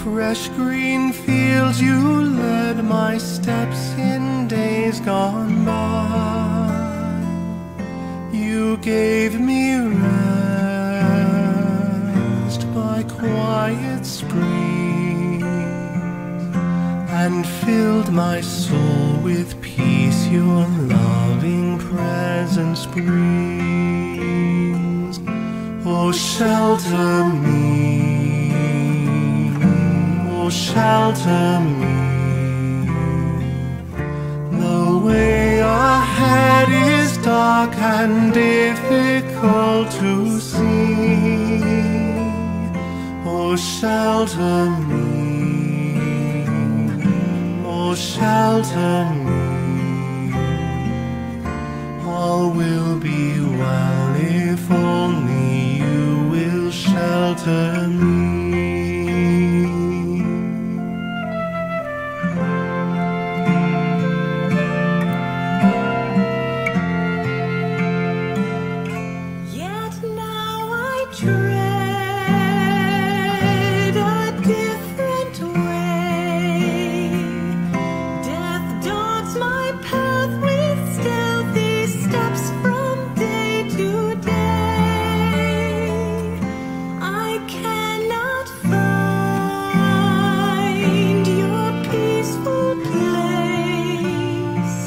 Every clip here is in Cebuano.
Fresh green fields you led my steps in days gone by. You gave me rest by quiet springs and filled my soul with peace your loving presence brings. Oh, shelter me, oh, shelter me. The way ahead is dark and difficult to see. Oh, shelter me, oh, shelter me. All will be well if only you will shelter me. Yet now I tread a different way. Death dogs my path with stealthy steps from day to day. I cannot find your peaceful place,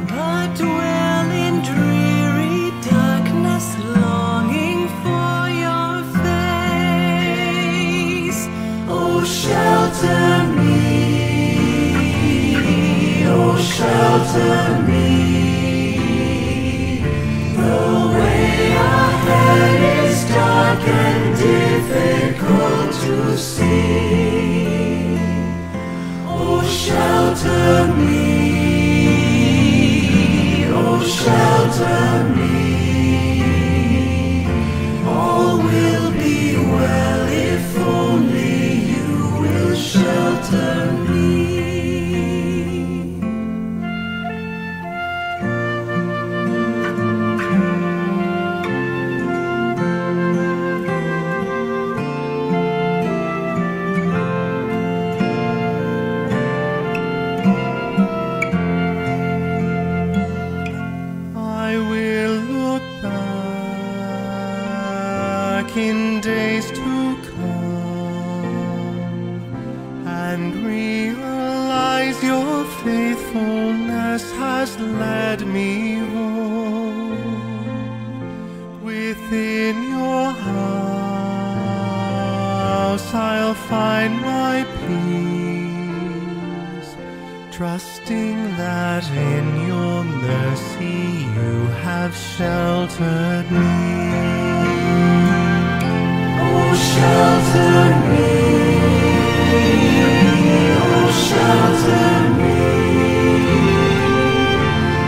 but dwell in dreary darkness, longing for your face. Oh, shelter me, oh, shelter me. The way ahead is dark and difficult to see. Oh, shelter me, oh, shelter me. All will be well if only you will shelter me. I will look back in days to come and realize your faithfulness has led me home. Within your house I'll find my peace, trusting that in your mercy you have sheltered me. Oh, shelter me, oh, shelter me.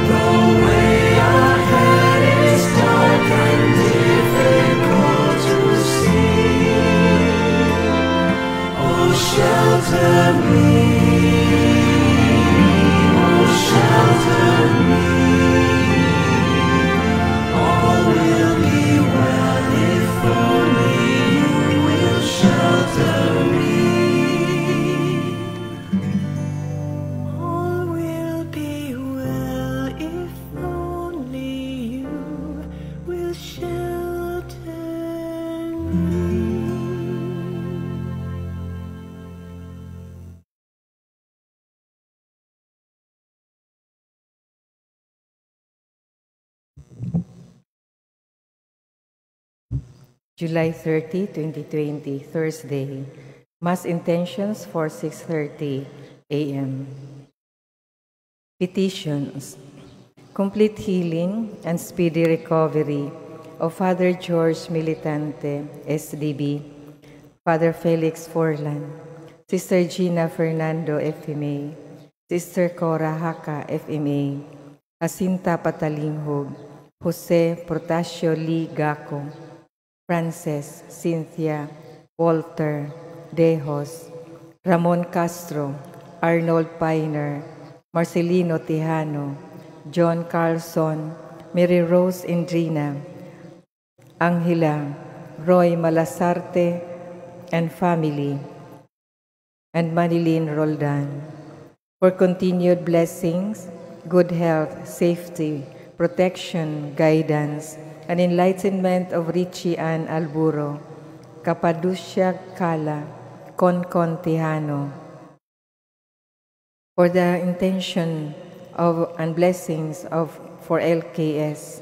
The way ahead is dark and difficult to see. Oh, shelter me, oh, shelter me. All will be well if only you will shelter me. All will be well if only you will shelter me. July 30, 2020, Thursday. Mass intentions for 6:30 a.m. Petitions. Complete healing and speedy recovery of Father George Militante, SDB, Father Felix Forlan, Sister Gina Fernando, FMA, Sister Cora Haka, FMA, Jacinta Patalinghog, Jose Protasio Lee Gaco, Frances, Cynthia, Walter, Dejos, Ramon Castro, Arnold Piner, Marcelino Tejano, John Carlson, Mary Rose Indrina, Angela, Roy Malasarte, and family, and Manilyn Roldan. For continued blessings, good health, safety, protection, guidance, and enlightenment of Richie Ann Alburo, Capaducia Cala, Concon Tejano. For the intention of and blessings of for LKS,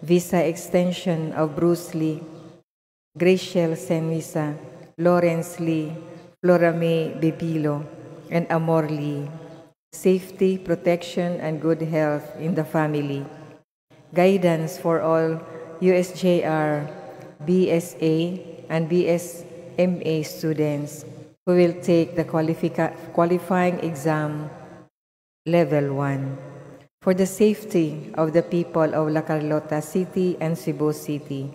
visa extension of Bruce Lee, Graciel Senisa, Lawrence Lee, Flora May Bibilo, and Amor Lee. Safety, protection, and good health in the family. Guidance for all USJR, BSA, and BSMA students who will take the qualifying exam level 1. For the safety of the people of La Carlota City and Cebu City.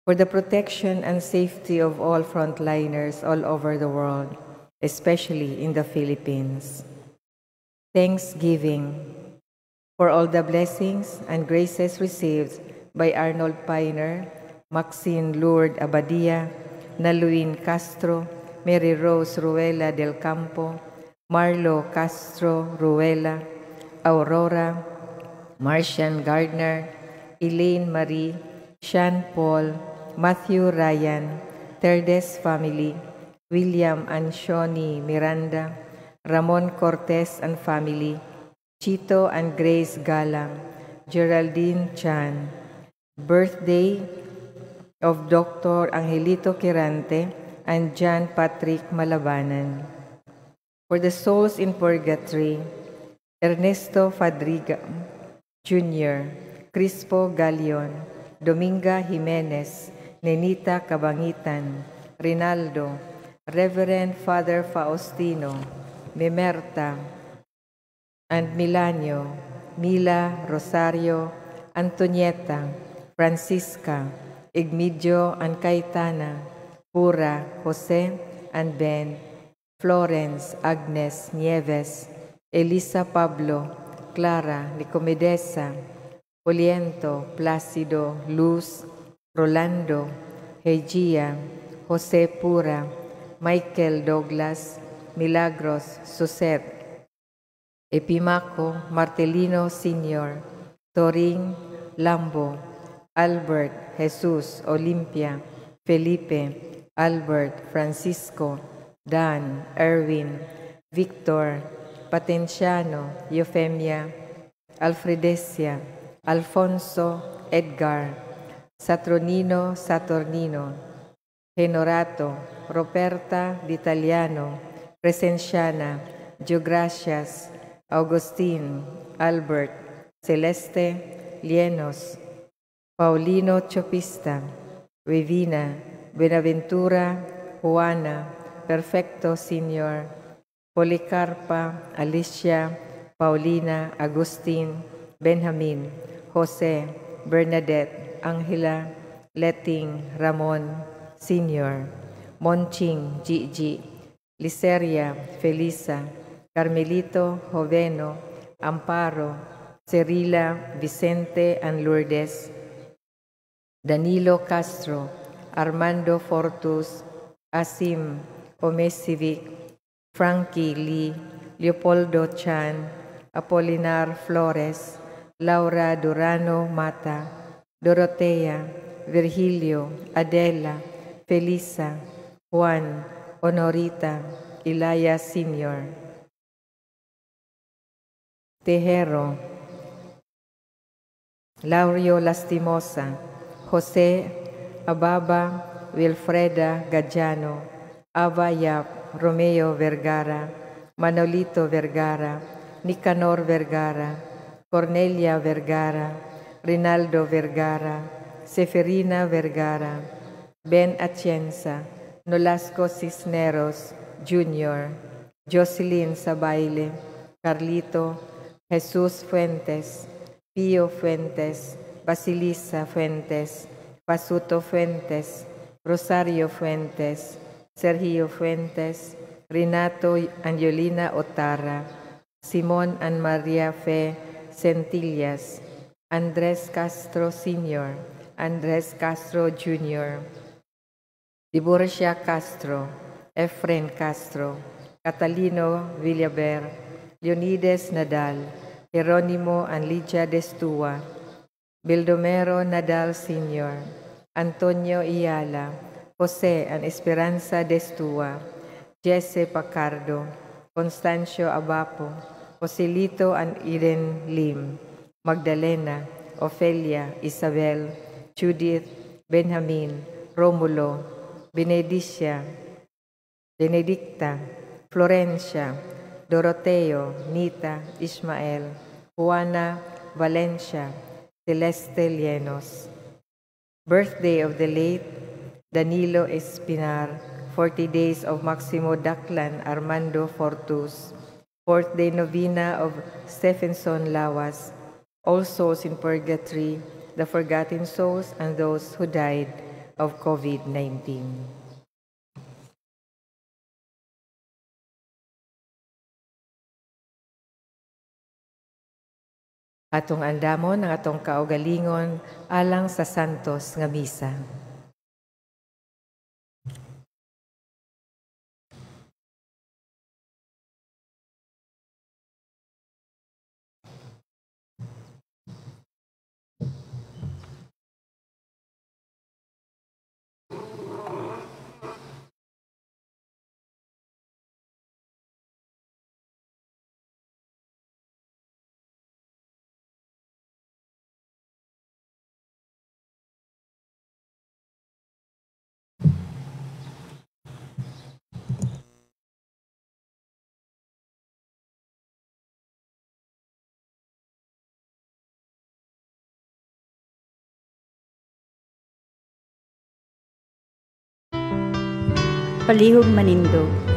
For the protection and safety of all frontliners all over the world, especially in the Philippines. Thanksgiving for all the blessings and graces received by Arnold Piner, Maxine Lourdes Abadia, Naluin Castro, Mary Rose Ruela del Campo, Marlo Castro Ruela, Aurora, Martian Gardner, Elaine Marie, Sean Paul, Matthew Ryan, Terdes family, William and Shawnee Miranda, Ramon Cortez and family, Chito and Grace Galang, Geraldine Chan. Birthday of Dr. Angelito Quirante and John Patrick Malabanan. For the souls in purgatory, Ernesto Fadriga Jr., Crispo Galion, Dominga Jimenez, Nenita Cabangitan, Rinaldo, Reverend Father Faustino, Memerta, and Milanio, Mila, Rosario, Antonieta, Francisca, Igmidio and Caetana, Pura, Jose, and Ben, Florence, Agnes, Nieves, Elisa Pablo, Clara, Nicomedesa, Poliento, Placido, Luz, Rolando, Hegia, Jose Pura, Michael Douglas, Milagros, Suset, Epimaco, Martelino Sr., Toring, Lambo, Albert, Jesus, Olimpia, Felipe, Albert, Francisco, Dan, Erwin, Victor, Patenciano, Eufemia, Alfredesia, Alfonso, Edgar, Saturnino, Saturnino, Honorato, Roberta Vitaliano, Presenciana, Geogracias, Augustin, Albert, Celeste, Lienos, Paulino Chopista, Wevina, Buenaventura, Juana, Perfecto Senior, Policarpa, Alicia, Paulina, Agustin, Benjamin, Jose, Bernadette, Angela, Letting, Ramon, Senior, Monching, Gigi, Liceria, Felisa, Carmelito, Joveno, Amparo, Cerila, Vicente, and Lourdes, Danilo Castro, Armando Fortus, Asim Omesivic, Frankie Lee, Leopoldo Chan, Apolinar Flores, Laura Durano Mata, Dorotea, Virgilio, Adela, Felisa, Juan, Honorita, Ilaya Sr., Tejero, Laurio Lastimosa, Jose Ababa, Wilfreda Gadiano, Ava Yap, Romeo Vergara, Manolito Vergara, Nicanor Vergara, Cornelia Vergara, Rinaldo Vergara, Seferina Vergara, Ben Atienza, Nolasco Cisneros Jr., Jocelyn Sabaile, Carlito, Jesus Fuentes, Pio Fuentes, Basilisa Fuentes, Pasuto Fuentes, Rosario Fuentes, Sergio Fuentes, Renato Angelina Otara, Simon and Maria Fe Centillas, Andres Castro Sr., Andres Castro Jr., Tiburcia Castro, Efren Castro, Catalino Villaber, Leonides Nadal, Jeronimo and Lydia Destua, Bildomero Nadal Sr., Antonio Iyala, Jose and Esperanza Destua, Jesse Pacardo, Constancio Abapo, Joselito and Eden Lim, Magdalena, Ofelia, Isabel, Judith, Benjamin, Romulo, Benedicia, Benedicta, Florencia, Doroteo, Nita, Ismael, Juana, Valencia, Celeste Llenos. Birthday of the late Danilo Espinar, 40 days of Maximo Daclan Armando Fortus, fourth day novena of Stephenson Lawas, all souls in purgatory, the forgotten souls, and those who died of COVID-19. Atong andamon ang atong kaugalingon alang sa santos nga misa. Palihog manindog.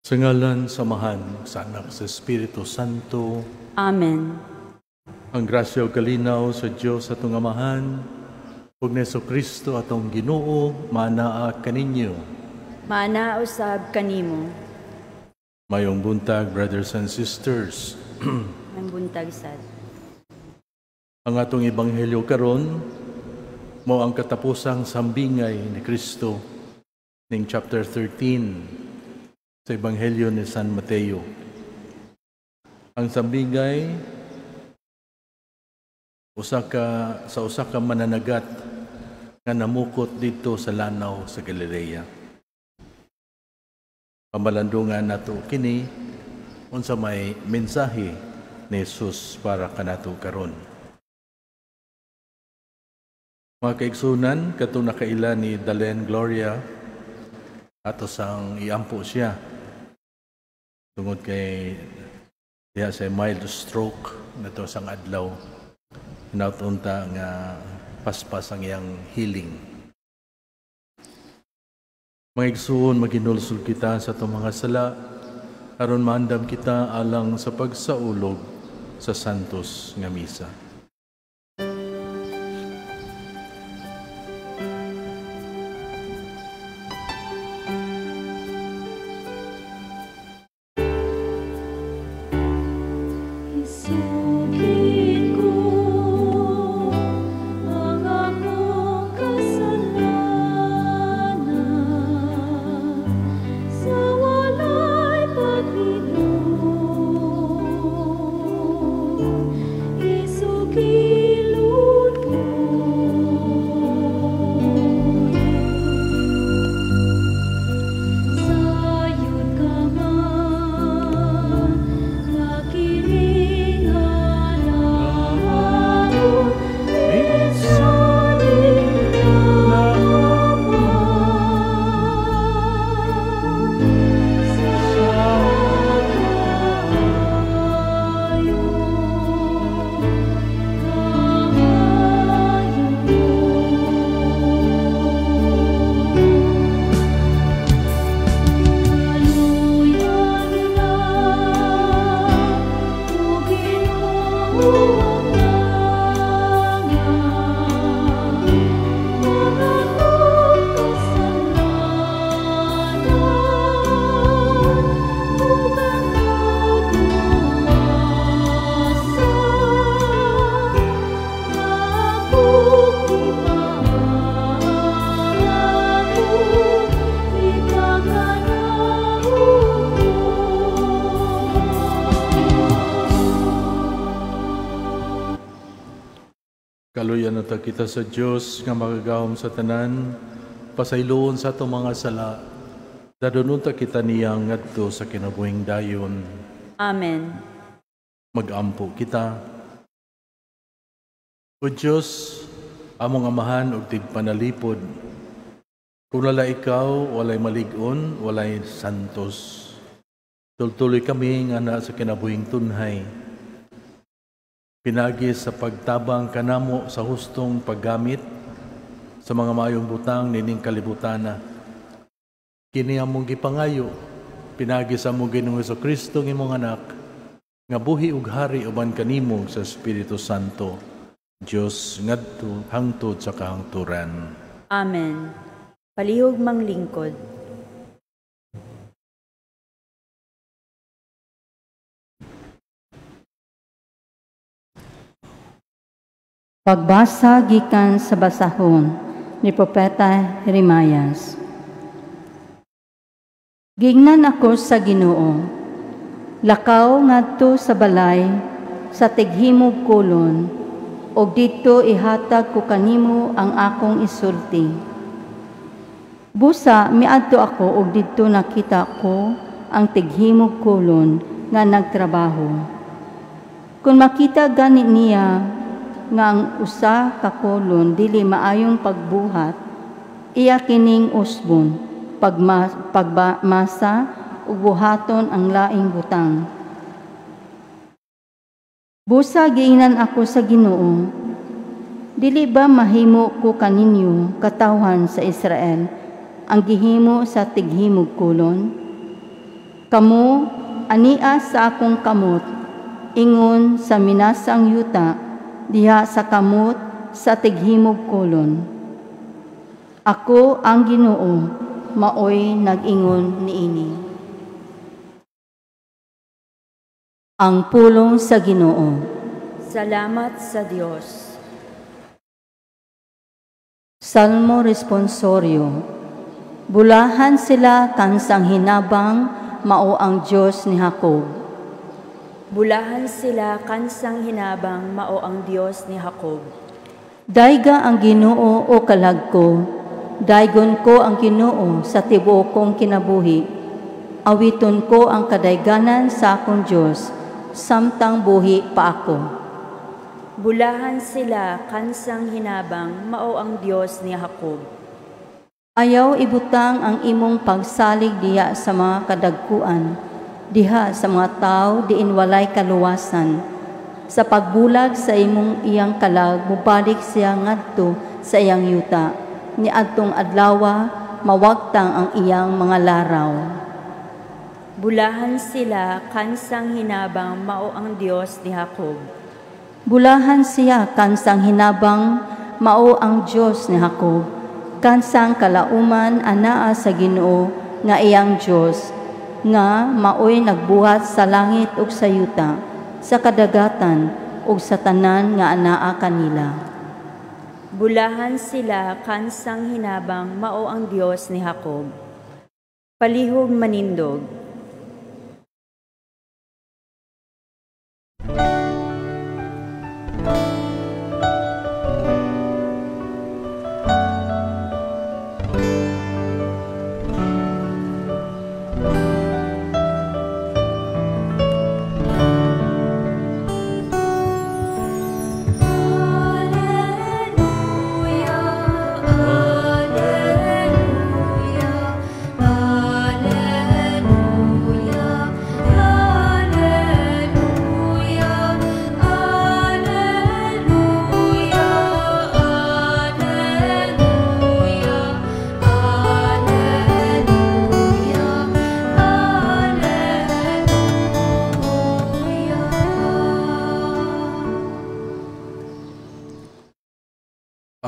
Sa ngalan, Samahan, sa Anak, sa Espiritu Santo. Amen. Ang grasya ug kalinaw sa Dios atong Amahan, ug ni Kristo atong Ginoo, maanaa kaninyo. Maanaa usab kanimo. Mayong buntag, brothers and sisters. Mayong buntag sad. Ang atong ebanghelyo karon mao ang katapusang sambingay ni Kristo ning chapter 13 sa Ebanghelyo ni San Mateo. Ang sambingay usa ka mananagat nga namukot dito sa lanaw sa Galilea. Pamalandungan nato kini unsa may mensahe ni Jesus para kanato karon. Mga kaigsunan, katong nakaila ni Dalen Gloria ato sang iampo siya tungod kay diha sa mild stroke nato sang adlaw hinaut-unta nga paspas ang iyang healing. Mga igsuon, maginulsol kita sa atong mga sala aron maandam kita alang sa pagsaulog sa santos nga misa. Isukilon ko. Kaluyan na ta kita sa Dios nga makagagahom sa tanan, pasayloon sa atong mga sala, dadunun ta kita niya ngadto sa kinabuhing dayon. Amen. Magampo kita. O Dios, among amahan og tigpanalipod, kung wala ikaw, walay malig-on, walay santos. Tultuloy kami nga na sa kinabuhing tunhay. Pinagi sa pagtabang kanamo sa hustong paggamit sa mga maayong butang nining kalibutana. Kini among gipangayo, pinagi sa among Ginoong Hesukristo ng imong anak, nga buhi ug hari uban kanimo sa Espiritu Santo, Dios ngadto hangtod sa kahangturan. Amen. Palihog manglingkod. Pagbasa gikan sa basahon ni Propeta Jeremias. Gingnan ako sa Ginoo, lakaw ngadto sa balay sa tighimog kolon, ug didto ihatag ko kanimo ang akong isulti. Busa miadto ako ug didto nakita ko ang tighimog kolon nga nagtrabaho. Kun makita gani niya nga ang usa ka kolon dili maayong pagbuhat, iya kining usbon, pagmasa ug buhaton ang laing butang. Busa giingnan ako sa Ginoo, dili ba mahimo ko kaninyo katawhan sa Israel ang gihimo sa tighimog kolon? Kamo ania sa akong kamot, ingon sa minasang yuta, diha sa kamot sa tighimog kolon. Ako ang Ginoo, maoy nag-ingon niini. Ang pulong sa Ginoo. Salamat sa Dios. Salmo Responsorio. Bulahan sila kansang hinabang mao ang Dios ni Jacob. Bulahan sila kansang hinabang mao ang Dios ni Jacob. Dayga ang Ginoo o kalag ko, daygon ko ang Ginoo sa tibuok kong kinabuhi. Awiton ko ang kadayganan sa akong Dios, samtang buhi pa ako. Bulahan sila kansang hinabang mao ang Dios ni Jacob. Ayaw ibutang ang imong pagsalig diha sa mga kadagkuan, diha sa mga tao diin walay kaluwasan. Sa pagbulag sa imong iyang kalag, mubalik siya ngadto sa iyang yuta. Niadtong adlawa, mawagtang ang iyang mga laraw. Bulahan sila kansang hinabang mao ang Dios ni Jacob. Bulahan siya kansang hinabang mao ang Dios ni Jacob. Kansang kalauman anaa sa Ginoo nga iyang Dios, nga maoy nagbuhat sa langit ug sa yuta, sa kadagatan ug sa tanan nga anaa kanila. Bulahan sila kansang hinabang mao ang Dios ni Jacob. Palihog manindog.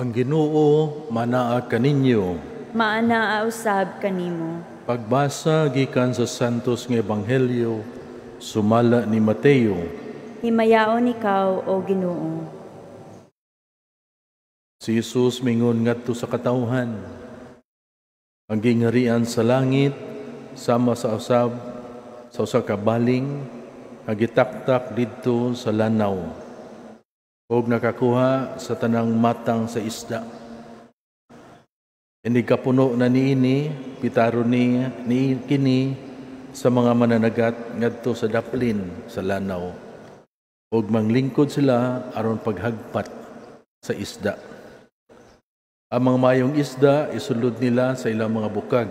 Ang Ginoo manaa kaninyo. Maanaa usab kanimo. Pagbasa gikan sa Santos nga Ebanghelyo sumala ni Mateo. Himayaon ikaw, o Ginoo. Si Jesus mingon ngadto sa katawhan, ang gingarian sa langit sama sa usab sa usa ka baling nga gitaktak didto sa lanaw. Ug nakakuha sa tanang matang sa isda. Inig kapuno na niini, pitaro ni kini sa mga mananagat ngadto sa daplin sa lanaw. Ug manglingkod sila aron paghagpat sa isda. Ang mga mayong isda isulod nila sa ilang mga bukag,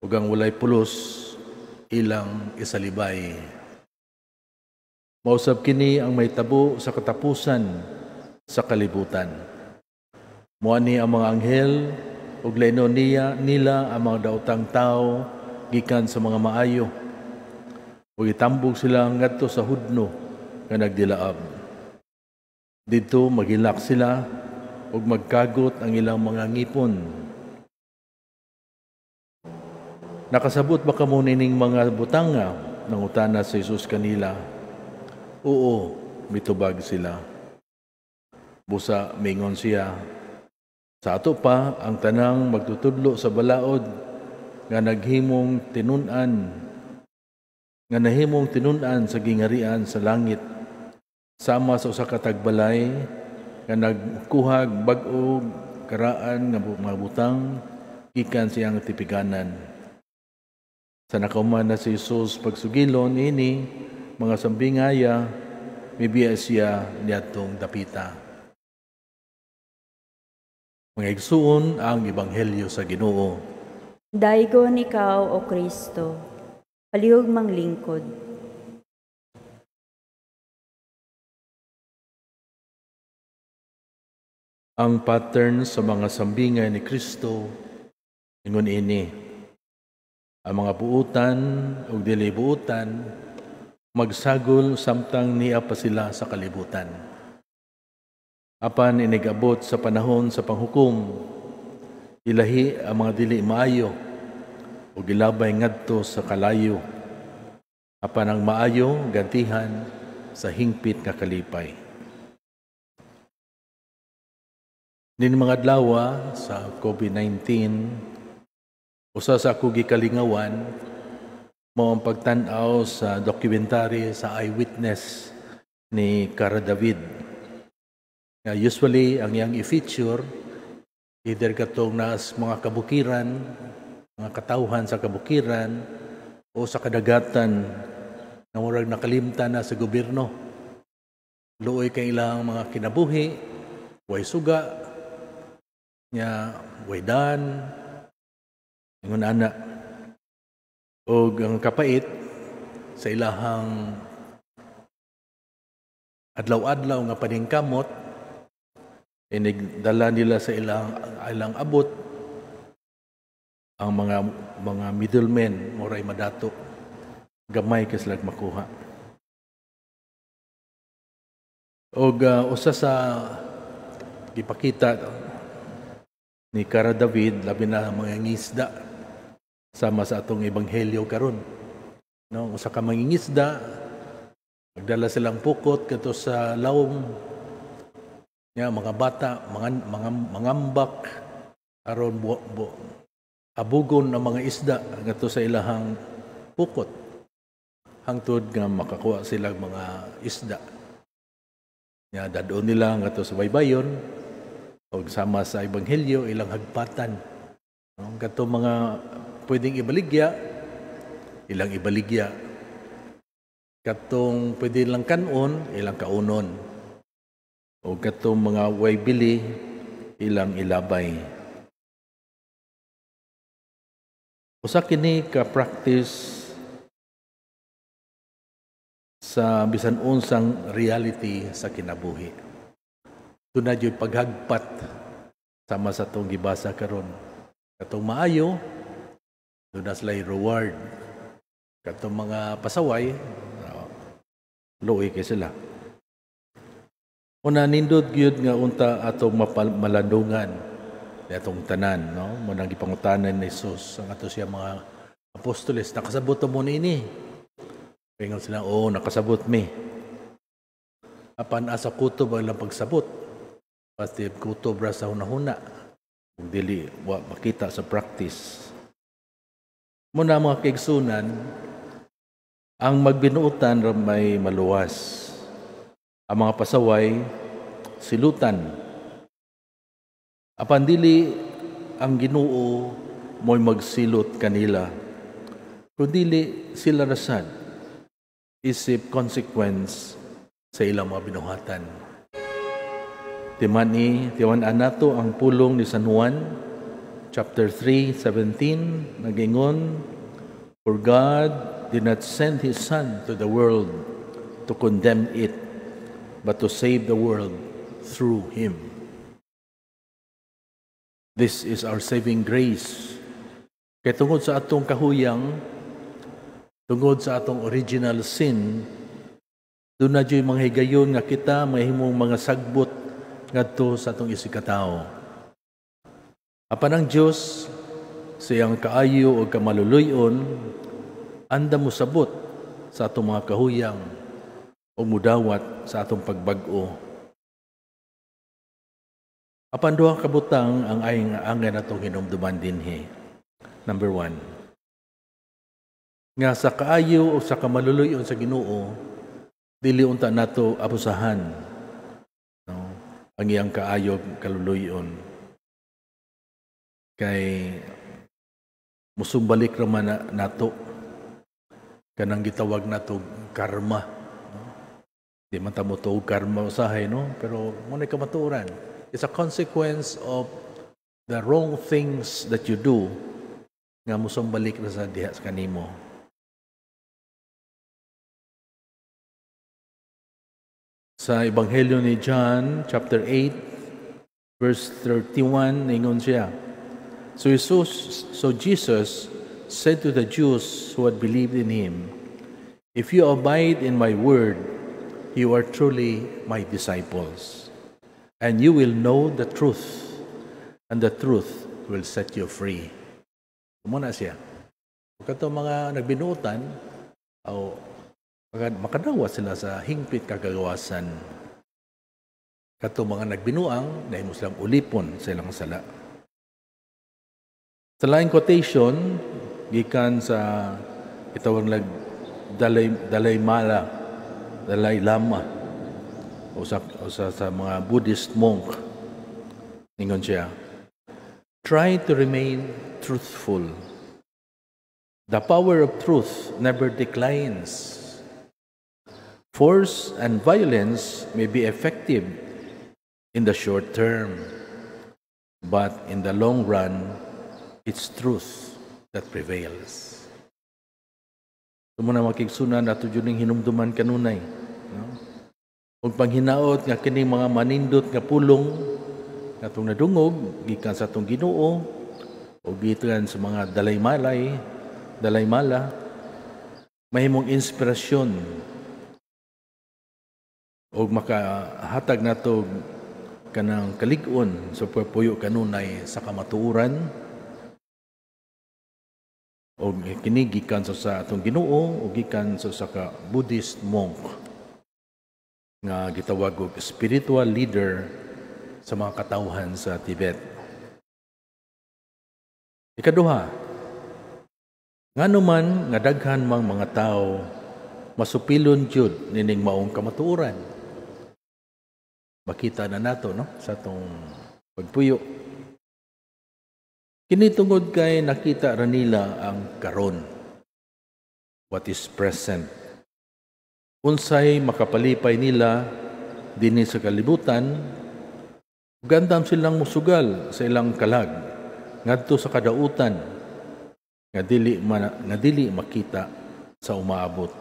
ug ang walay pulos ilang isalibay. Mausab kini ang mahitabo sa katapusan sa kalibutan. Muani ang mga anghel ug laino nila ang mga daotang tawo gikan sa mga maayo, ug itambog sila ngadto sa hudno nga nagdilaab. Didto maghilak sila ug magkagot ang ilang mga ngipon. Nakasabot ba kamo nining mga butanga? Nangutana si Jesus kanila. Oo, mitubag sila. Busa mingon siya, sa ato pa ang tanang magtutudlo sa balaod nga naghimong tinun-an, nga nahimong tinun-an sa gingarian sa langit, sama sa usa ka tagbalay nga nagkuhag bag-o karaan nga mga butang gikan siyang tipiganan. Sa nakauman na si Jesus pagsugilon ini mga sambingaya, mibiya siya niadtong dapita. Mga igsuon, ang ebanghelyo sa Ginoo. Daygon ikaw, O Kristo, palihog manglingkod. Ang pattern sa mga sambingay ni Kristo ingon ini. Ang mga buutan ug dili buutan magsagol samtang niya pa sila sa kalibutan. Apan inigabot sa panahon sa panghukom, ilahi ang mga dili maayo ug gilabay ngadto sa kalayo. Apan ang maayo gantihan sa hingpit nga kalipay. Nin mga adlaw sa COVID-19, usa sa ako gikalingawan mao ang pagtan-aw sa documentary sa Eyewitness ni Kara David. Nga usually ang iyang i-feature either katong naas mga kabukiran, mga katawhan sa kabukiran o sa kadagatan nga murag nakalimtan na sa gobyerno. Luoy kay ilang mga kinabuhi, way suga, nya way dan, ingon ana. Og ang kapait sa ilahang adlaw-adlaw nga paningkamot, inigdala nila sa ilang abot ang mga middlemen moray madato, gamay kay sila makuha. Og usa sa gipakita ni Kara David, labi na mga ngisda sama sa atong ebanghelyo karon, no, usa ka mangingisda, magdala silang pukot kadto sa lawom niya, mga bata mga mangambak aron abugon ang mga isda ngadto sa ilahang pukot hangtod nga makakuha sila mga isda. Nya dadon nila ngadto sa baybayon og sama sa ebanghelyo ilang hagpatan, no, kadto mga pwedeng ibaligya ilang ibaligya, katong pwede lang kanon ilang kaunon, o katong mga way bili ilang ilabay. Usa kini ka practice sa bisan unsang reality sa kinabuhi. Tuna jud paghagpat sama sa atong gibasa karon. Katong maayo duna sila'y reward. Katong mga pasaway, luoy kay sila. Una nindot gyud nga unta atong malandungan atong tanan, no? Mo nang gipangutanan ni Jesus ang ato siya mga apostoles, nakasabot mo niini? Ingon sila, oo, nakasabot mi. Apan asa kutob ang ilang pagsabot, pati kutob ra sa hunahuna, ug dili wa makita sa practice. Muna mga kaigsunan, ang magbinuotan ra may maluwas. Ang mga pasaway silutan. Apan dili ang Ginoo mo'y magsilot kanila, kundili sila rasad isip consequence sa ilang mga binuhatan. Timani, tiwan-an nato ang pulong ni San Juan, chapter 3:17, nagingon, "For God did not send His Son to the world to condemn it, but to save the world through Him." This is our saving grace. Kay tungod sa atong kahuyang, tungod sa atong original sin, doon na dyo'y mga higayon nga kita mahimong mga sagbot ngadto sa atong isigkatawo. Apan ang Dios sa iyang kaayo o kamaluluyon, andam mosabot sa atong mga kahuyang o mudawat sa atong pagbag-o. Apan duha ka butang ang angay natong hinumduman dinhi. Number 1, nga sa kaayo o sa kamaluluyon sa Ginoo, dili unta nato abusahan, no, ang iyang kaayo kaluluyon. Kay musumbalik ra man nato kanang gitawag nato karma, no? Di man ta motuo karma usahay, no, pero mo na kamatuoran. It's a consequence of the wrong things that you do nga musumbalik ra sa diha sa kanimo. Sa Ebanghelyo ni John, chapter 8, verse 31, ningon siya, So Jesus said to the Jews who had believed in Him, "If you abide in my word, you are truly my disciples, and you will know the truth, and the truth will set you free." Muna siya. Kato mga nagbinuotan, o makadawat sila sa hingpit kagagawasan. Kato mga nagbinuang, nahimo silang ulipon sa ilang sala. Sa laing quotation, gikan sa itawag nag Dalai Lama, o sa mga Buddhist monk, ingon siya, "Try to remain truthful. The power of truth never declines. Force and violence may be effective in the short term, but in the long run, it's truth that prevails." So muna makigsunan ato jud ning hinumduman kanunay, no? Ug panghinaot nga kining mga manindot nga pulong atong nadungog gikan sa atong Ginoo o gikan sa mga Dalai Mala, mahimong inspirasyon og makahatag nato kanang kalig-on sa pagpuyo kanunay sa kamatuoran og kini gikan sa atong Ginoo o gikan sa ka Buddhist monk nga gitawag og spiritual leader sa mga katawhan sa Tibet. Ikaduha, ngano man nga daghan mang mga tawo masupilon jud nining maong kamatuoran. Makita na nato, no, sa atong pagpuyo. Kini tungod kay nakita ra nila ang karon, what is present. Unsay makapalipay nila dinhi sa kalibutan, gandam silang musugal sa ilang kalag ngadto sa kadautan nga dili makita sa umaabot.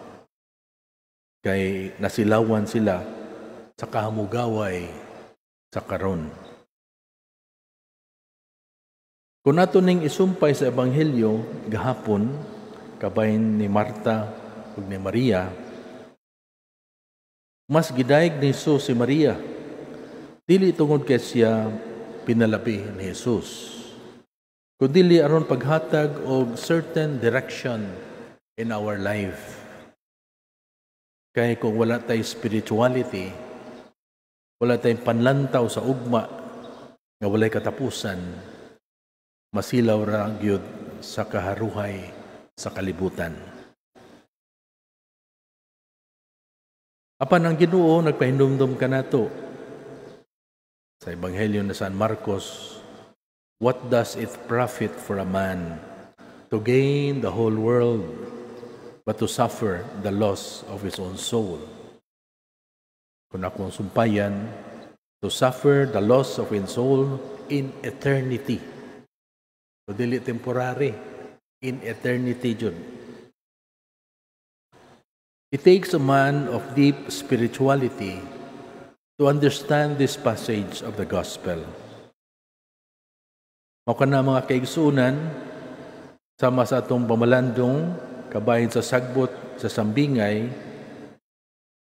Kay nasilawan sila sa kahamugaway sa karon. Kung nato ning isumpay sa Ebanghelyo gahapon kabahin ni Marta ug ni Maria, mas gidayeg ni Jesus si Maria. Dili tungod kay siya pinalabi ni Jesus, kundili aron paghatag og certain direction in our life. Kay kung wala tay spirituality, wala tay panlantaw sa ugma nga walay katapusan, masilaw ra gyud sa kaharuhay sa kalibutan. Apan ang Ginoo nagpahinumdom kanato sa Ebanghelyo na San Marcos, what does it profit for a man to gain the whole world but to suffer the loss of his own soul? Kung akong sumpayan, to suffer the loss of his soul in eternity. So, dili temporary, in eternity jud. It takes a man of deep spirituality to understand this passage of the gospel. Mao kana, mga kaigsuonan, sama sa atong pamalandong kabahin sa sagbot sa sambingay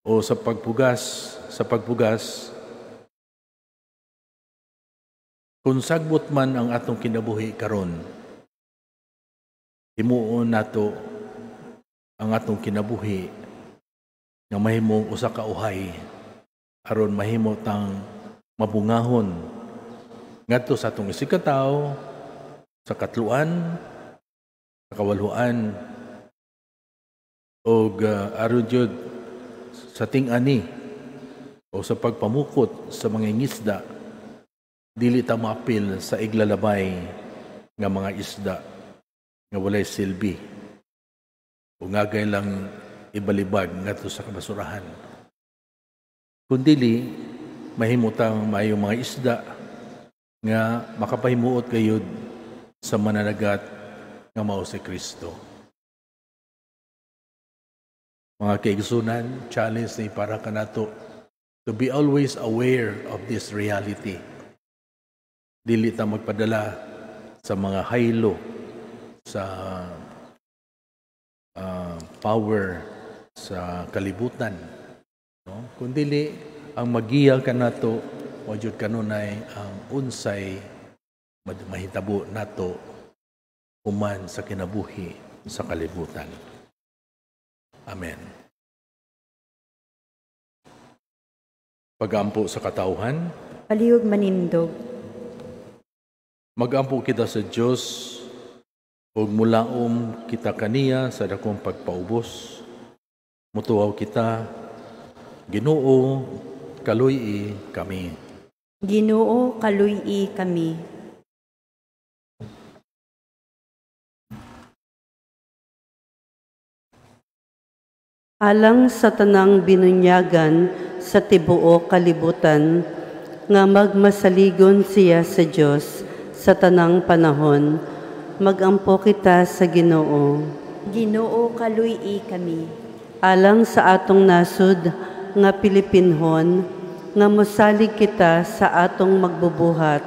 o sa pagpugas, kung sagbot man ang atong kinabuhi karon, himuon nato ang atong kinabuhi nga mahimong usa ka uhay aron mahimo tang mabungahon ngadto sa atong isigkatawo, sa katluan, sa kawalhuan, og aron jud sa ting-ani o sa pagpamukot sa mga isda, dili ta maapil sa iglalabay nga mga isda nga walay silbi o ngagay lang ibalibag ngadto sa kabasurahan. Kun dili, mahimo tang maayong mga isda nga makapahimuot gayud sa mananagat nga mao si Kristo. Mga kaigsuonan, challenge ni para kanato to be always aware of this reality. Dili ta magpadala sa mga haylo, sa power sa kalibutan. No? Kung dili, ang magiya kanato, mao jud kanunay ang unsay mahitabo nato human sa kinabuhi sa kalibutan. Amen. Pagampo sa katawhan. Palihog manindog. Magampo kita sa Dios ug mulaom kita kaniya sa dakong pagpaubos. Mutuaw kita, Ginoo, kaluy-i kami. Ginoo, kaluy-i kami. Alang sa tanang binunyagan sa tibuok kalibutan, nga magmasaligon siya sa Dios sa tanang panahon, magampo kita sa Ginoo. Ginoo, kaluy-i kami. Alang sa atong nasod nga Pilipinhon, nga mosalig kita sa atong magbubuhat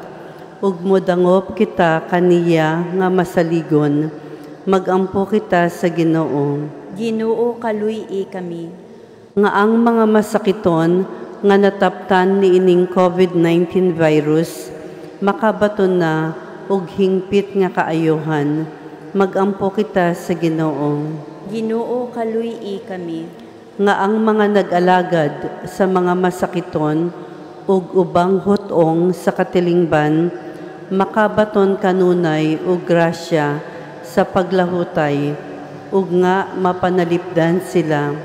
ug modangop kita kaniya nga masaligon, magampo kita sa Ginoo. Ginoo, kaluy-i kami. Nga ang mga masakiton nga nataptan niining COVID-19 virus makabaton na og hingpit nga kaayohan, magampo kita sa Ginoo. Ginoo, kaluy-i kami. Nga ang mga nag-alagad sa mga masakiton ug ubang hut-ong sa katilingban makabaton kanunay og grasya sa paglahutay ug nga mapanalipdan sila,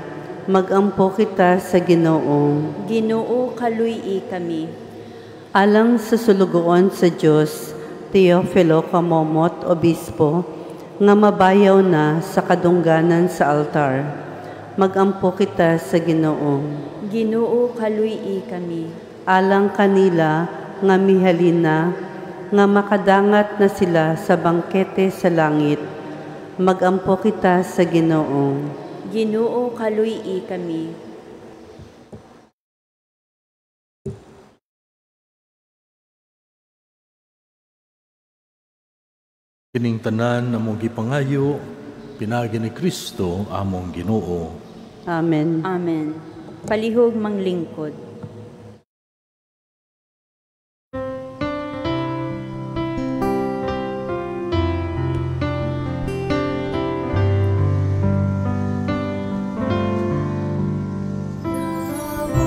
magampo kita sa Ginoo. Ginoo, kaluy-i kami. Alang sa sulugoon sa Dios, Teofilo Camomot, Obispo, nga mabayaw na sa kadungganan sa altar, magampo kita sa Ginoo. Ginoo, kaluy-i kami. Alang kanila nga mihalin na, nga makadangat na sila sa bangkete sa langit, magampo kita sa Ginoo. Ginoo, kaluy-i kami. Kining tanan among gipangayo pinaagi ni Kristo among Ginoo. Amen. Amen. Palihog manglingkod.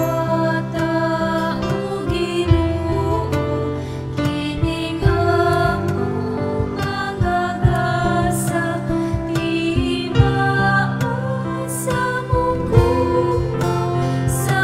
Dawata o Ginoo, kining among mga gasa, timaa sa among gugma sa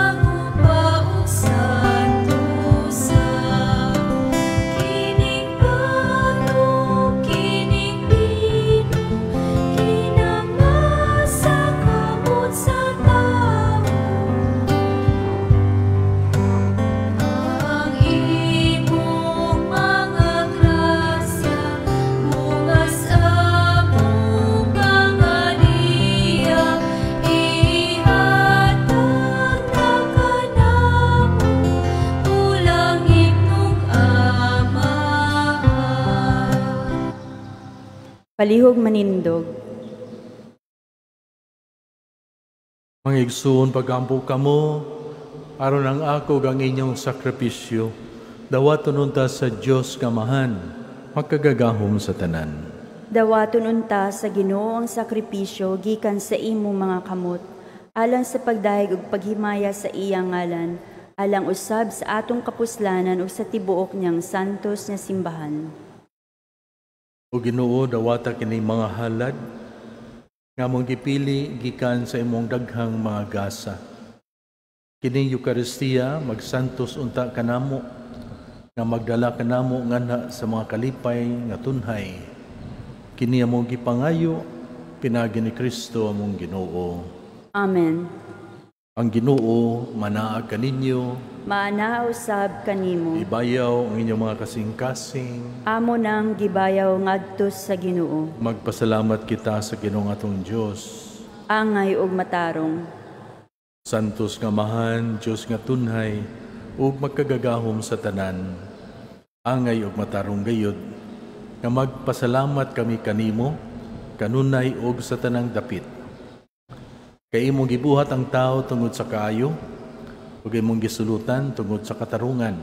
Palihog manindog. Mga igsoon, pagampo kamo, aron ang ako ang inyong sakripisyo, dawaton unta sa Dios Amahan, makagagahom sa tanan. Dawaton unta sa Ginoo ang sakripisyo gikan sa imong mga kamot, alang sa pagdayeg ug paghimaya sa iyang ngalan, alang usab sa atong kapuslanan ug sa tibuok niyang santos nga simbahan. O Ginoo, dawata kini mga halad nga among gipili gikan sa imong daghang mga gasa. Kining Eukaristiya magsantos unta kanamo nga magdala kanamo nganha sa mga kalipay nga tunhay. Kini among gipangayo pinaagi ni Kristo among Ginoo. Amen. Ang Ginoo manaag kaninyo, Maanaa usab kanimo. Ibayaw ang inyong mga kasing-kasing. Amo nang gibayaw ngadto sa Ginoo. Magpasalamat kita sa Ginoong atong Dios. Angay ug matarong. Santos nga Amahan, Dios nga tunhay, ug makagagahom sa tanan. Angay ug matarong gayud nga magpasalamat kami kanimo kanunay ug sa tanang dapit. Kay imong gibuhat ang tao tungod sa kaayo, ug imong gisulutan tungod sa katarungan,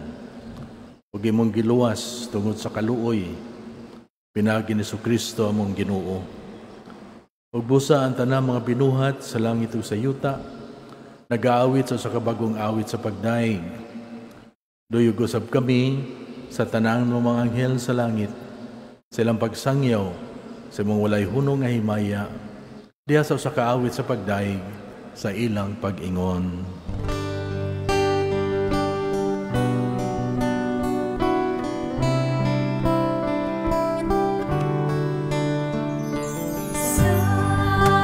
ug imong giluwas tungod sa kaluoy, pinaagi ni Kristo among Ginoo. Ug busa ang tanang mga binuhat sa langit ug sa yuta, nagaawit sa usa ka bag-ong awit sa pagdaig. Duyog usab kami sa tanang mga anghel sa langit, sa ilang pagsangyaw sa imong walay hunong nga himaya, diha sa usa ka awit sa pagdaig sa ilang pag-ingon.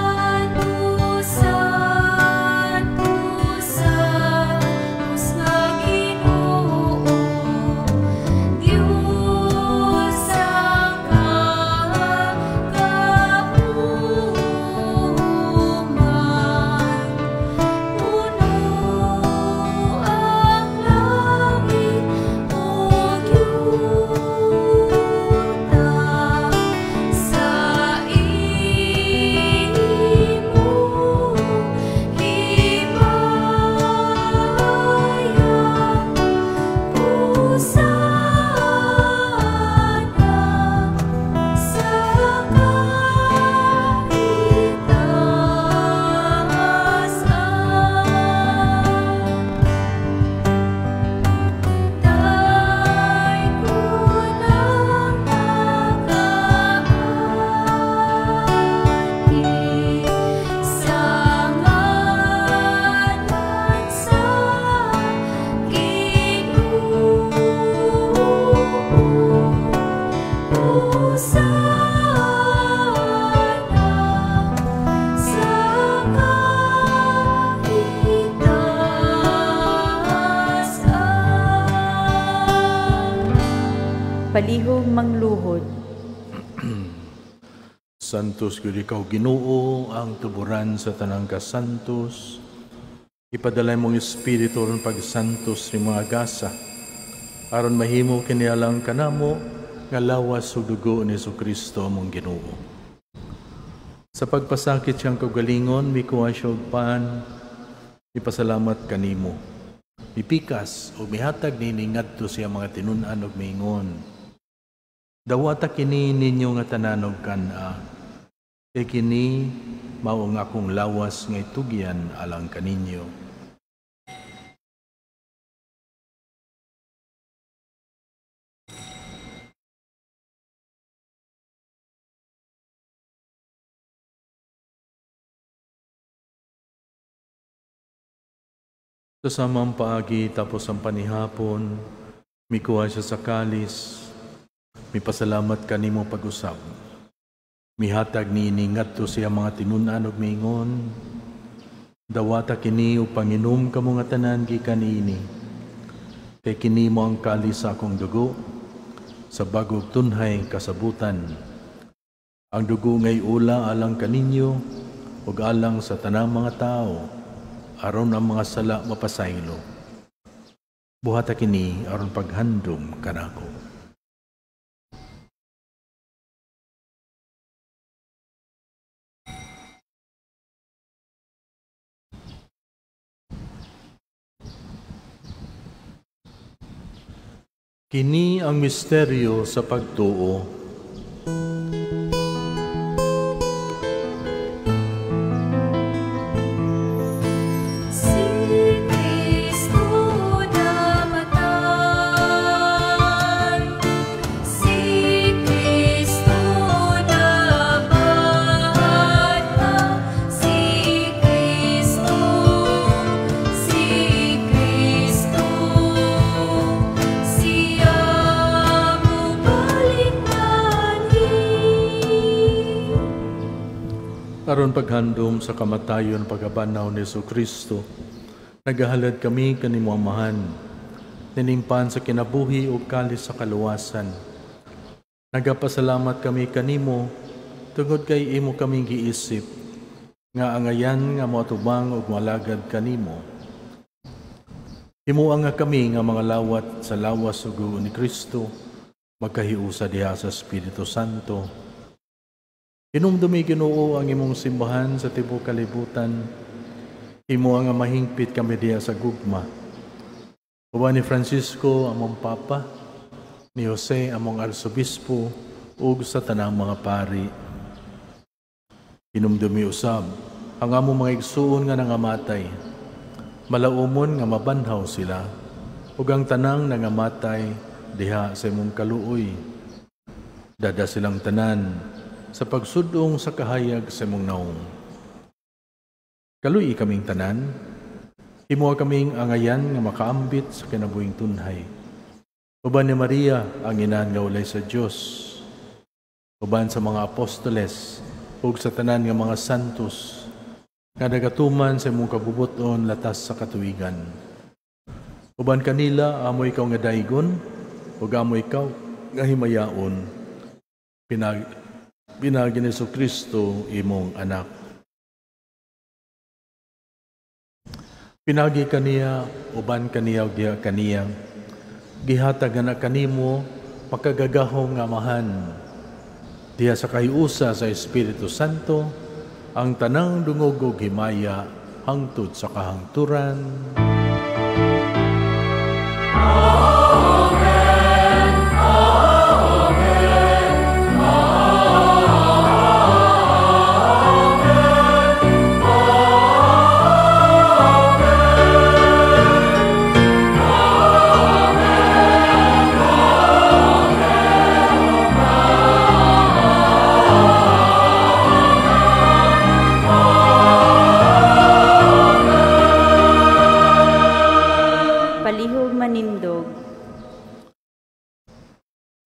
Santo, Santo, Santos nga Ginoo, Dios ang kagahuman. Puno ang langit ug yuta sa imong himaya. Hosana sa kaitaasan. Daygon ang nagaagi sa ngalan sa Ginoo. Hosana sa kaitaasan. Palihog mangluhod. Santos gyud ikaw Ginoo, ang tuburan sa tanang kasantos. Ipadala imong espiritu aron pagsantos ni mga gasa, aron mahimo kini alang kanamo nga lawas ug dugo ni Kristo among Ginoo. Sa pagpasakit siyang kaugalingon, mikuha siya og pan, ipasalamat kanimo. Mipikas o mihatag nini ngadto siya mga tinun-an og miingon. Dawata kini ninyo nga tanan og kan-a. Kay kini mao ang akong lawas nga itugyan alang kaninyo. Sa samang paagi tapos ang panihapon, mikuha siya sa kalis, mipasalamat kanimo pag-usab. Mihatag niini ngadto siya mga tinun-an og miingon, dawata kini ug panginom kamo nga tanan gikan niini. Kay kini mo ang kalis sa akong dugo, sa bagong tunhay kasabutan. Ang dugo ngay ula alang kaninyo ug alang sa tanang mga tao, aron ang mga sala mapasaylo. Buhata kini aron paghandom kanako. Kini ang misteryo sa pagtuo. Si Kristo namatay, si Kristo nabanhaw, si Kristo, si Kristo, siya mubalik anhi. Aron paghandom sa kamatayon pagabanaw ni Kristo, nagahalad kami kanimo Amahan, niningpan sa kinabuhi ug kalis sa kaluwasan. Nagapasalamat kami kanimo tungod kay imo kaming giisip nga angayan nga moatubang ug moalagad kanimo. Himua nga kami nga mga lawat sa lawas ug dugo ni Kristo, magkahiusa diha sa Espiritu Santo. Hinumdumi Ginoo ang imong simbahan sa tibuok kalibutan. Himua nga mahingpit kami diha sa gugma. Uban ni Francisco among Papa, ni Jose among Arsobispo, ug sa tanang mga pari. Hinumdumi usab ang among mga igsuon nga nangamatay. Malaumon nga mabanhaw sila, ug ang tanang nangamatay diha sa imong kaluoy. Dada silang tanan sa pagsudong sa kahayag sa imong naong. Kaluoy kaming tanan, himua kaming angayan nga makaambit sa kinabuhing tunhay. Uban ni Maria ang inahan nga ulay sa Dios, uban sa mga apostoles ug sa tanan nga mga santos nga nagatuman sa imong kabubuton latas sa katuigan. Uban kanila amo ikaw nga daygon ug amo ikaw nga himayaon. Pinaagi ni Kristo imong anak. Pinagi kaniya, uban kaniya ug diha kaniya, gihatag na kanimo makagagahom nga Amahan. Diha sa kahiusa sa Espiritu Santo, ang tanang dungog ug himaya hangtod sa kahangturan. Amen. Amen. Palihog manindog.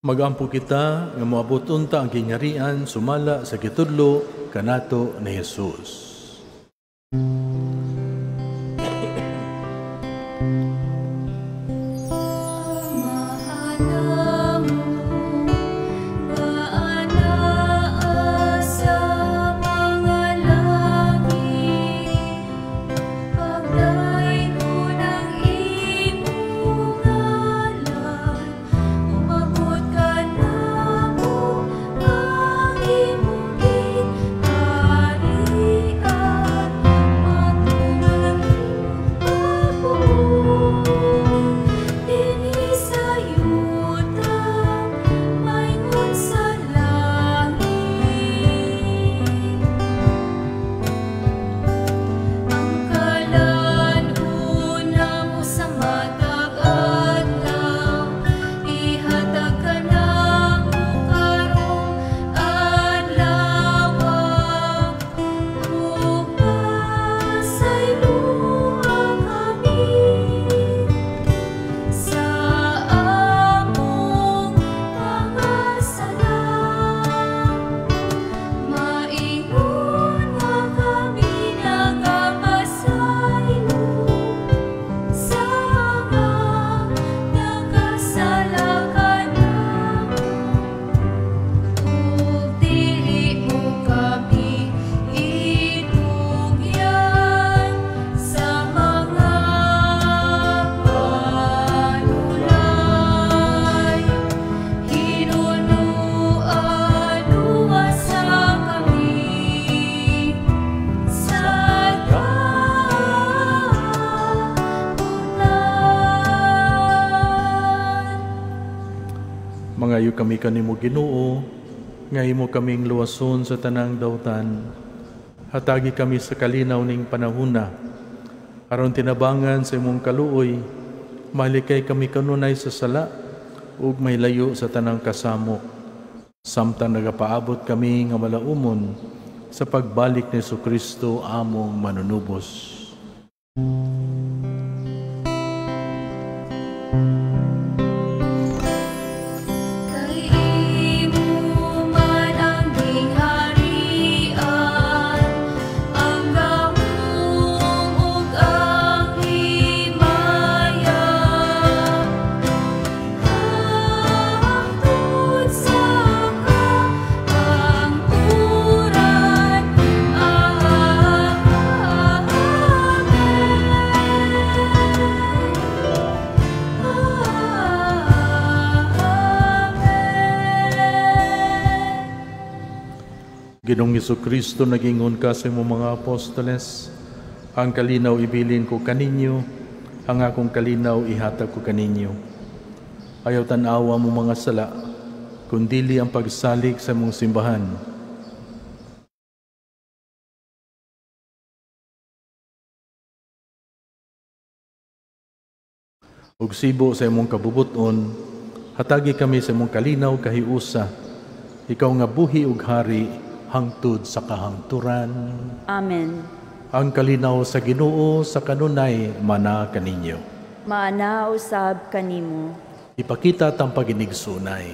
Magampo kita nga moabot unta ang gingharian sumala sa gitudlo kanato ni Jesus. Ang imong ginharian. Mangayo kami kanimo, Ginoo, nga imo kaming luwason sa tanang dautan. Hatagi kami sa kalinaw ning panahuna. Aron tinabangan sa imong kaluoy, malikay kami kanunay sa sala ug may layo sa tanang kasamok. Samtang nagapaabot kami nga malaumon sa pagbalik ni Jesucristo among manunubos. Kay imo man ang gingharian, ang gahom ug ang himaya, hangtod sa kahangturan. Amen. Amen. Ginoong Jesucristo, nagingon ka sa imong mga apostoles, ang kalinaw ibilin ko kaninyo, ang akong kalinaw ihatag ko kaninyo. Ayaw tan-awa mo mga sala, kundili ang pagsalig sa imong simbahan. Ug sibo sa imong kabubuton, hatagi kami sa imong kalinaw kahiusa, ikaw nga buhi ug hari hangtod sa kahangturan. Amen. Ang kalinaw sa Ginoo sa kanunay mana kaninyo. Maana usab kanimo. Ipakita tang paginigsunay.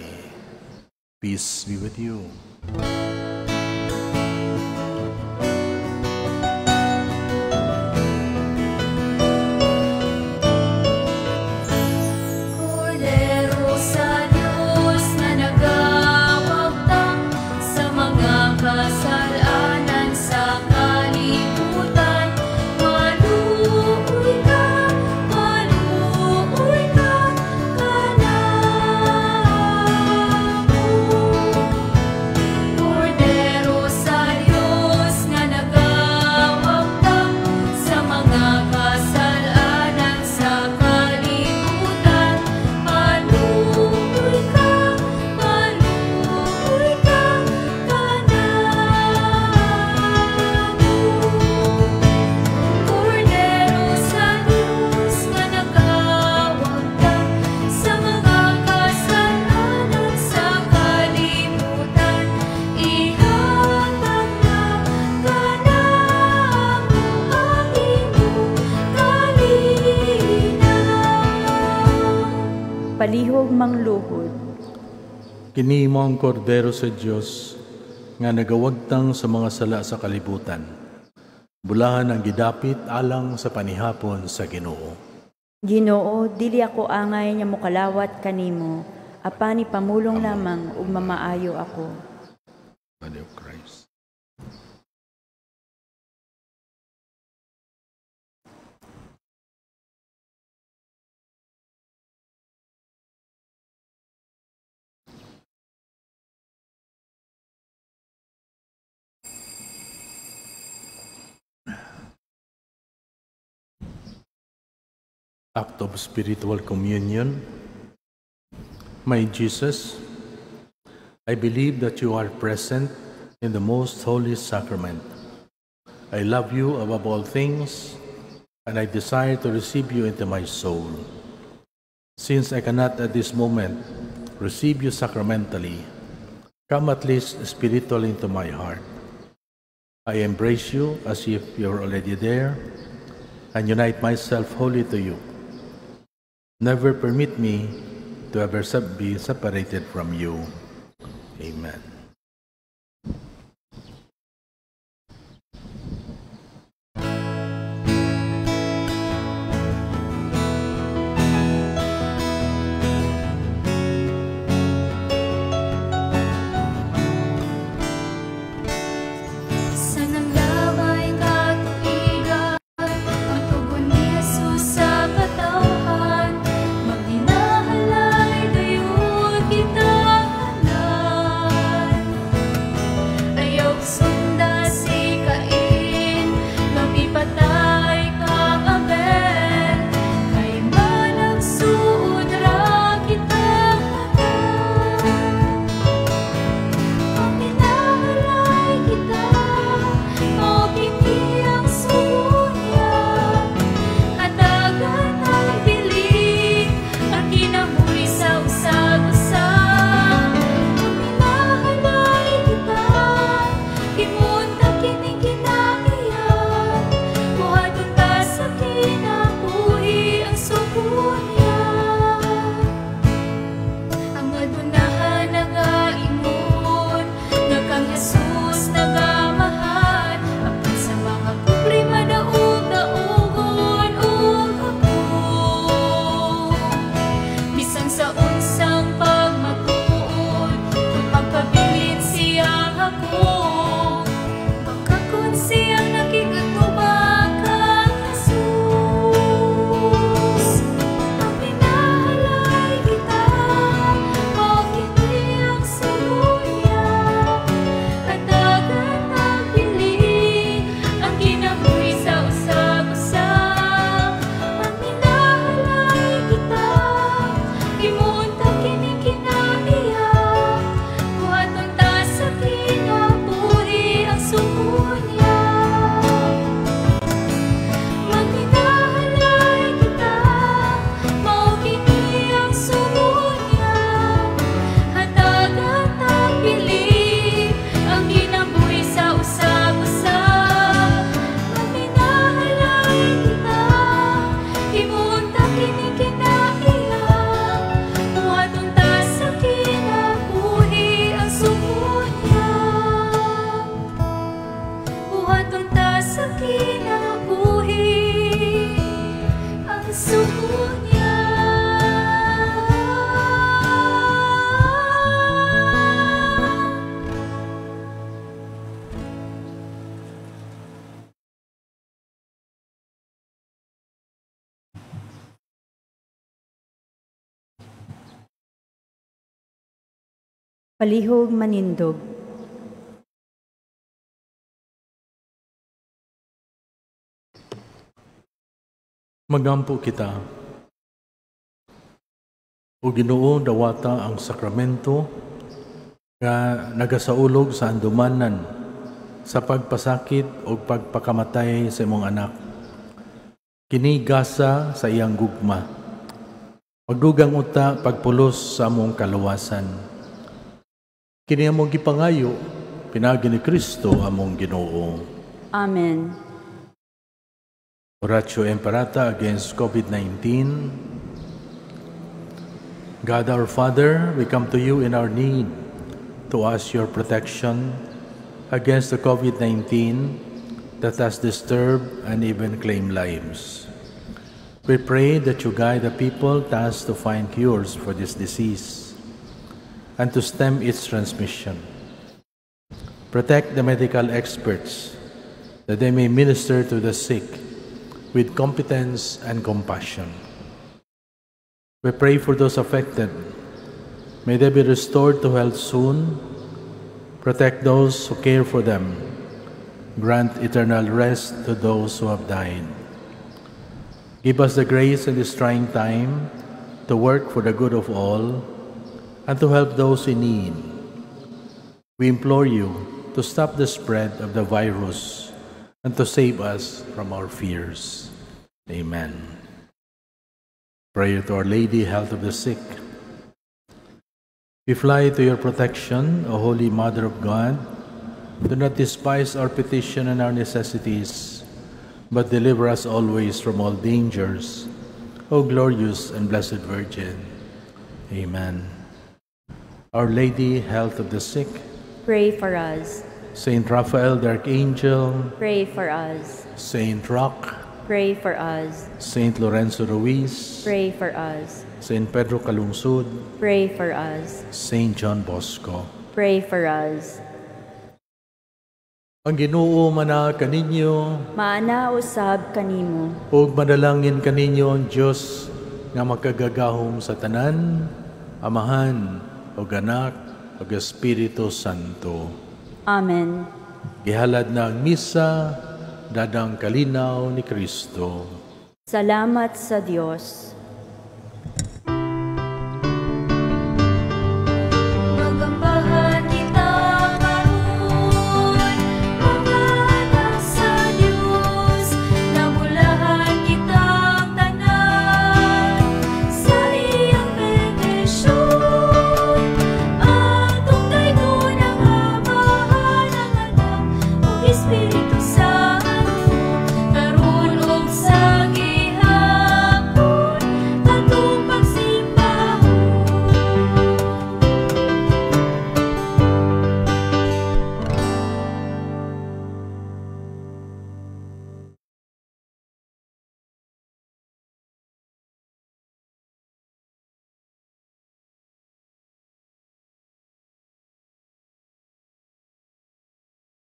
Peace be with you. Kordero sa Dios nga nagawagtang sa mga kasalanan sa kalibutan, maluoy ka kanamo. Kordero sa Dios nga nagawagtang sa mga kasalanan sa kalibutan, maluoy ka kanamo. Kordero sa Dios nga nagawagtang sa mga kasalanan sa kalibutan, ihatag na kanamo ang imong kalinaw. Palihog mangluhod. Kini mo ang kordero sa Dios nga nagawagtang sa mga sala sa kalibutan. Bulahan ang gidapit alang sa panihapon sa Ginoo. Ginoo, dili ako angay nga mokalawat kanimo, apan ipamulong lamang ug mamaayo ako. Body of Christ. Act of spiritual communion. My Jesus, I believe that you are present in the most holy sacrament. I love you above all things, and I desire to receive you into my soul. Since I cannot at this moment receive you sacramentally, come at least spiritually into my heart. I embrace you as if you are already there, and unite myself wholly to you. Never permit me to ever be separated from you. Amen. Sa nanglabay katuigan, ang tugon ni Jesus sa katawhan, maghinahalay dayon kita tanan. Sugo niya. Palihog manindog. Magampo kita. O Ginoo, dawata ang sakramento nga nagasaulog sa andumanan sa pagpasakit o pagpakamatay sa imong anak. Kini gasa sa iyang gugma. Pagdugang uta pagpulos sa among kaluwasan. Kini among gipangayo pinaagi ni Kristo among Ginoo. Amen. Oratio Imperata against COVID-19. God our Father, we come to you in our need to ask your protection against the COVID-19 that has disturbed and even claimed lives. We pray that you guide the people tasked to find cures for this disease and to stem its transmission. Protect the medical experts that they may minister to the sick with competence and compassion. We pray for those affected. May they be restored to health soon. Protect those who care for them. Grant eternal rest to those who have died. Give us the grace in this trying time to work for the good of all and to help those in need. We implore you to stop the spread of the virus and to save us from our fears. Amen. Prayer to Our Lady, Health of the Sick. We fly to your protection, O Holy Mother of God. Do not despise our petition and our necessities, but deliver us always from all dangers, O glorious and blessed Virgin. Amen. Our Lady, Health of the Sick, pray for us. Saint Raphael the Archangel, pray for us. Saint Roch, pray for us. Saint Lorenzo Ruiz, pray for us. Saint Pedro Calungsod, pray for us. Saint John Bosco, pray for us. Ang Ginoo mana kaninyo, maana usab kanimo. Ug manalangin kaninyo ang Dios nga makagagahom sa tanan, Amahan ug Anak ug Espiritu Santo. Amen. Gihalad na ang misa, dadang kalinaw ni Kristo. Salamat sa Dios.